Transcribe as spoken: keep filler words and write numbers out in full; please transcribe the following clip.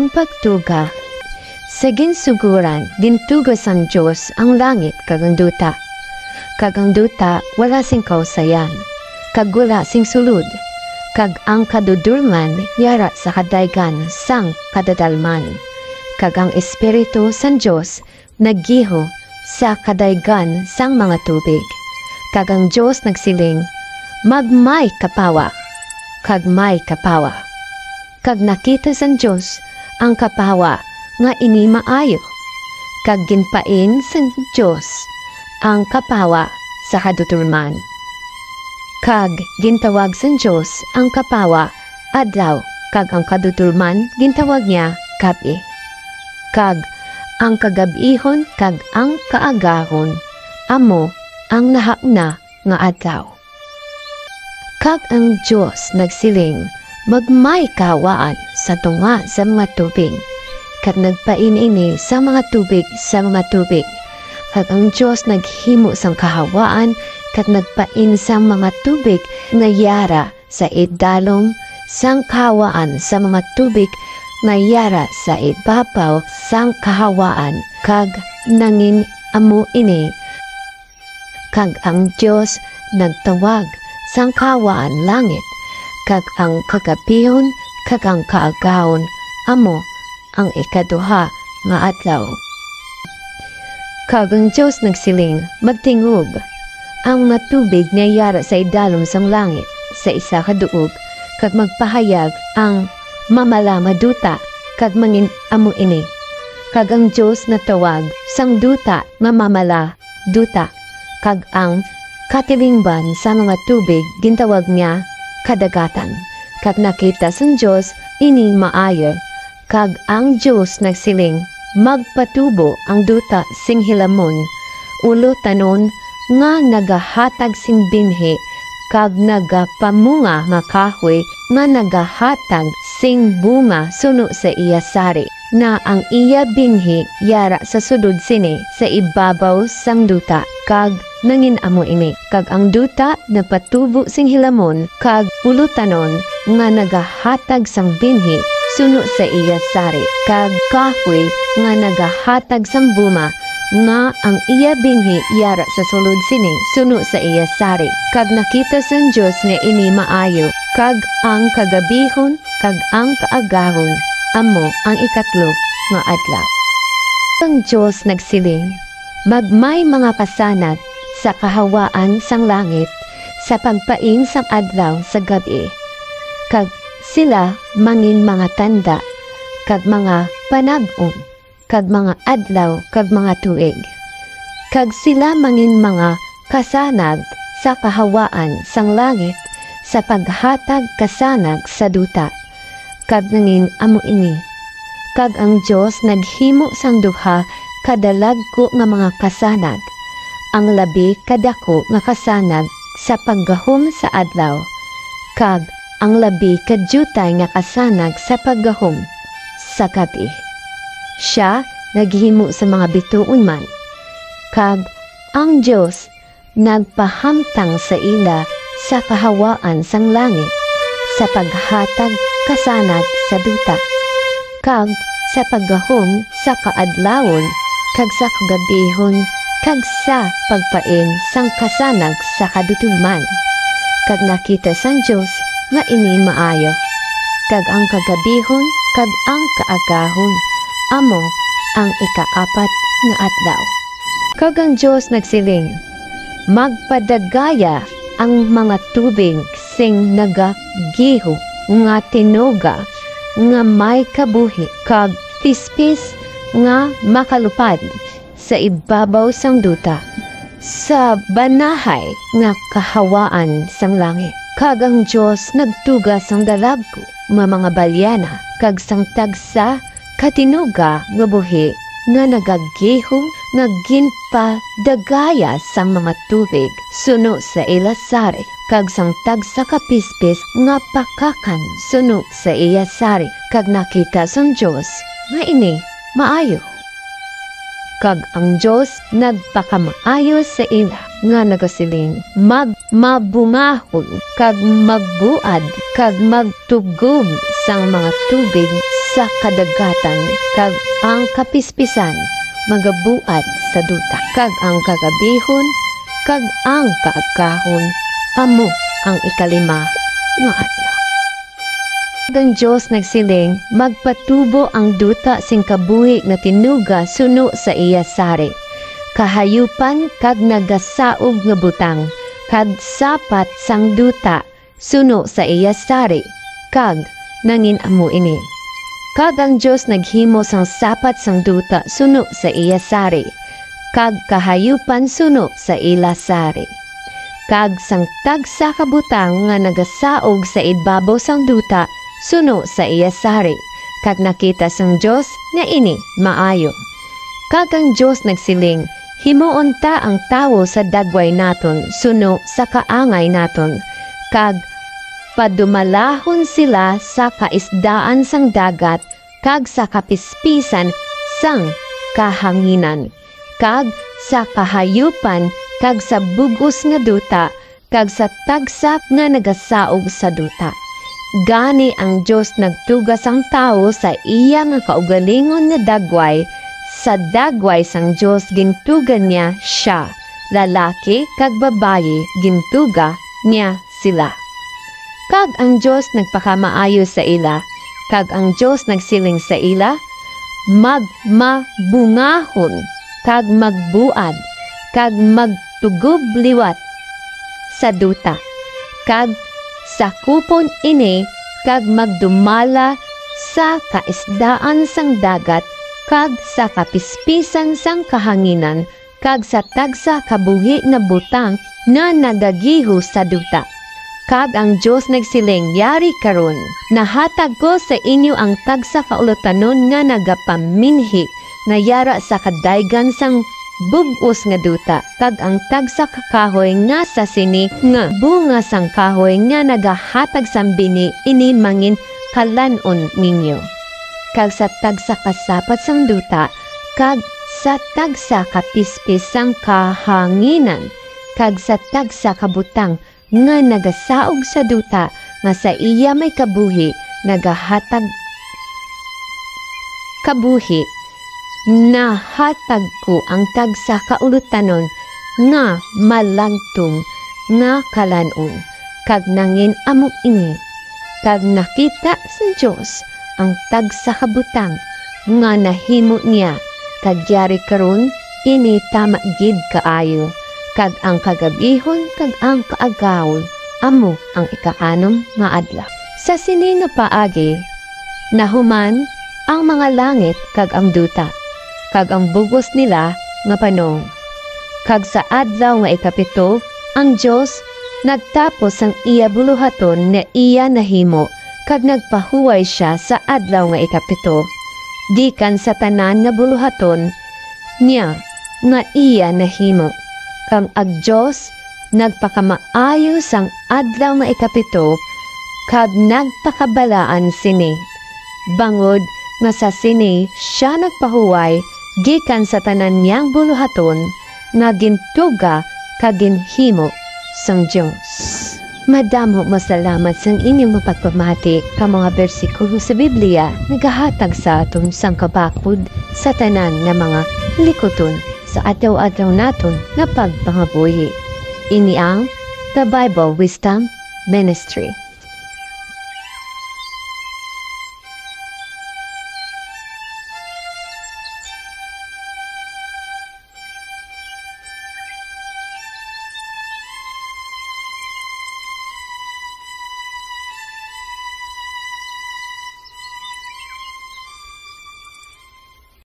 Ang pagtuga. Sa ginsuguran, gintuga sang Dios ang langit kag ang duta. Kag ang duta wala sing kausayan, kag wala sing sulod, kag ang kadudolman yara sa kadaygan sang kadadalman. Kag ang Espiritu sang Dios naggiho sa kadaygan sang mga tubig. Kag ang Dios nagsiling, "Magmay kapawa," kag may kapawa. Kag nakita sang Dios ang kapawa nga ini maayo, kag ginpain sang Dios ang kapawa sa kadudolman. Kag gintawag sang Dios ang kapawa adlaw, kag ang kadudolman gintawag niya gab-i. Kag ang kagab-ihon kag ang kaagahon amo ang nahauna nga adlaw. Kag ang Dios nagsiling, "Magmay kahawaan sa tunga sa mga tubig," kag nagpain ini sa mga tubig sa mga tubig. Kag ang Dios naghimo sang kahawaan kag nagpain sang mga tubig nga yara sa idalom sang kahawaan sa mga tubig nga yara sa ibabaw sang kahawaan, kag nangin-amo ini. Kag ang Dios nagtawag sang kahawaan langit, kag ang kagabihon kag ang kaagahon amo ang ikaduha nga adlaw. Kag ang Dios nagsiling, "Magtingog ang mga tubig nga yara sa idalom sang langit sa isa ka duog, kag magpahayag ang mamala nga duta, kag mangin-amo ini." Kag ang Dios nagtawag sang duta nga mamala duta, kag ang katilingban sa mga tubig gintawag niya kadagatan. Kag nakita sang Dios ini maayo. Kag ang Dios nagsiling, "Magpatubo ang duta sing hilamon, ulotanon nga nagahatag sing binhi, kag nagapamunga nga kahoy nga nagahatag sing bunga suno sa iya sari, nga ang iya binhi yara sa sulod sini sa ibabaw sang duta." Kag nangin-amo ini. Kag ang duta nagpatubo sing hilamon kag ulotanon nga nagahatag sang binhi suno sa iya sari, kag kahoy nga nagahatag sang bunga, nga ang iya binhi yara sa sulod sini suno sa iya sari. Kag nakita sang Dios nga ini maayo, kag ang kagabihon kag ang kaagahon amo ang ikatlo nga adlaw. Ang Dios nagsiling, "Magmay mga kasanag sa kahawaan sang langit sa pagpain sang adlaw sa gab-i, kag sila mangin mga tanda, kag mga panag-on, kag mga adlaw, kag mga tuig. Kag sila mangin mga kasanag sa kahawaan sang langit sa paghatag kasanag sa duta." Kag nangin-amo ini. Kag ang Dios naghimo sang duha ka dalagku nga mga kasanag, ang labi ka daku nga kasanag sa paggahom sa adlaw, kag ang labi ka diutay nga kasanag sa paggahom sa gab-i. Sia naghimo sa mga bituon man, kag ang Dios nagpahamtang sa ila sa kahawaan sang langit, sa paghatag kasanag sa duta, kag sa paggahom sa kaadlawon, kag sa kagabihon, kag sa pagpain sang kasanag sa kadudolman. Kag nakita sang Dios nga ini maayo. Kag ang kagabihon kag ang kaagahon amo ang ikaapat nga adlaw. Kag ang Dios nagsiling, "Magpadagaya ang mga tubig sing nagagiho nga tinuga nga may kabuhi, kag pispis nga makalupad sa ibabaw sang duta, sa banahay nga kahawaan sang langit." Kag ang Dios nagtuga sang dalagku nga mga balyana, kag sang tagsa ka tinuga nga buhi nga nagagiho nga ginpadagaya sang mga tubig suno sa ila sari, kag sang tagsa ka pispis nga pakakan suno sa iya sari. Kag nakita sang Dios nga ini maayo. Kag ang Dios nagpakamaayo sa ila, nga nagasiling, "Mag- mabungahon, kag magbuad, kag magtugob sang mga tubig sa kadagatan, kag ang kapispisan magabuad sa duta, kag ang kagabihon kag ang kaagahon amo ang ikalima nga adlaw. Kag ang Dios nagsiling, "Magpatubo ang duta sing kabuhi nga tinuga suno sa iya sari, kahayupan kag nagasaog nga butang, kag sapat sang duta suno sa iya sari," kag nangin-amo ini. Kag ang Dios naghimo sang sapat sang duta suno sa iya sari, kag kahayupan suno sa ila sari, kag sang tagsa ka butang nga nagasaog sa ibabaw sang duta suno sa iya sari, kag nakita sang Dios nga ini maayo. Kag ang Dios nagsiling, "Himuon ta ang tawo sa dagway naton, suno sa kaangay naton, kag padumalahon sila sa kaisdaan sang dagat, kag sa kapispisan sang kahanginan, kag sa kahayupan, kag sa bug-os nga duta, kag sa tagsa nga nagasaog sa duta." Gani ang Dios nagtuga sang tawo sa iya nga kaugalingon nga dagway. Sa dagway sang Dios gintuga niya sia, lalaki kag babayi gintuga niya sila. Kag ang Dios nagpakamaayo sa ila, kag ang Dios nagsiling sa ila, "Magmabungahon, kag magbuad, kag magtugob liwat sa duta, kag sakupon ini, kag magdumala sa kaisdaan sang dagat, kag sa kapispisan sang kahanginan, kag sa tagsa ka buhi nga butang nga nagagiho sa duta." Kag ang Dios nagsiling, "Yari karon, nahatag ko sa inyo ang tagsa ka ulutanon nga nagapaminhi nga yara sa kadaygan sang bug-os nga duta, kag ang tagsa ka kahoy nga sa sini nga bunga sang kahoy nga nagahatag sang bini, ini mangin kalan-on ninyo, kag sa tagsa ka sapat sang duta, kag sa tagsa ka pispis sang kahanginan, kag sa tagsa ka butang nga nagasaog sa duta nga sa iya may kabuhi nagahatag kabuhi, nahatag ko ang tagsa ka ulutanon nga malangtong nga kalan-on, kag nangin-amo ini. Kag nakita sa Dios ang tagsa ka butang nga nahimo niya, kag yari karon ini tama gid kaayo, kag ang kagabihon kag ang kaagahon amo ang ikaanom nga adlaw. Sa sini nga paagi nahuman ang mga langit kag ang duta, kag ang bug-os nila nga panong. Kag sa adlaw nga ikapito, ang Dios nagtapos sang iya buluhaton nga iya nahimo, kag nagpahuway sia sa adlaw nga ikapito gikan sa tanan nga buluhaton niya nga iya nahimo. Kag ang Dios nagpakamaayo sang adlaw nga ikapito, kag nagpakabalaan sini, bangod nga sa sini sia nagpahuway gikan sa tanan niyang buluhaton nga gintuga kag ginhimo sang Dios. Madamo nga salamat sang inyong mga pagpamati ka mga bersikulo sa Biblia nagahatag sa aton sang kabakod sa tanan nga mga likuton sa adlaw-adlaw naton nga pagpangabuhi. Ini ang The Bible Wisdom Ministry.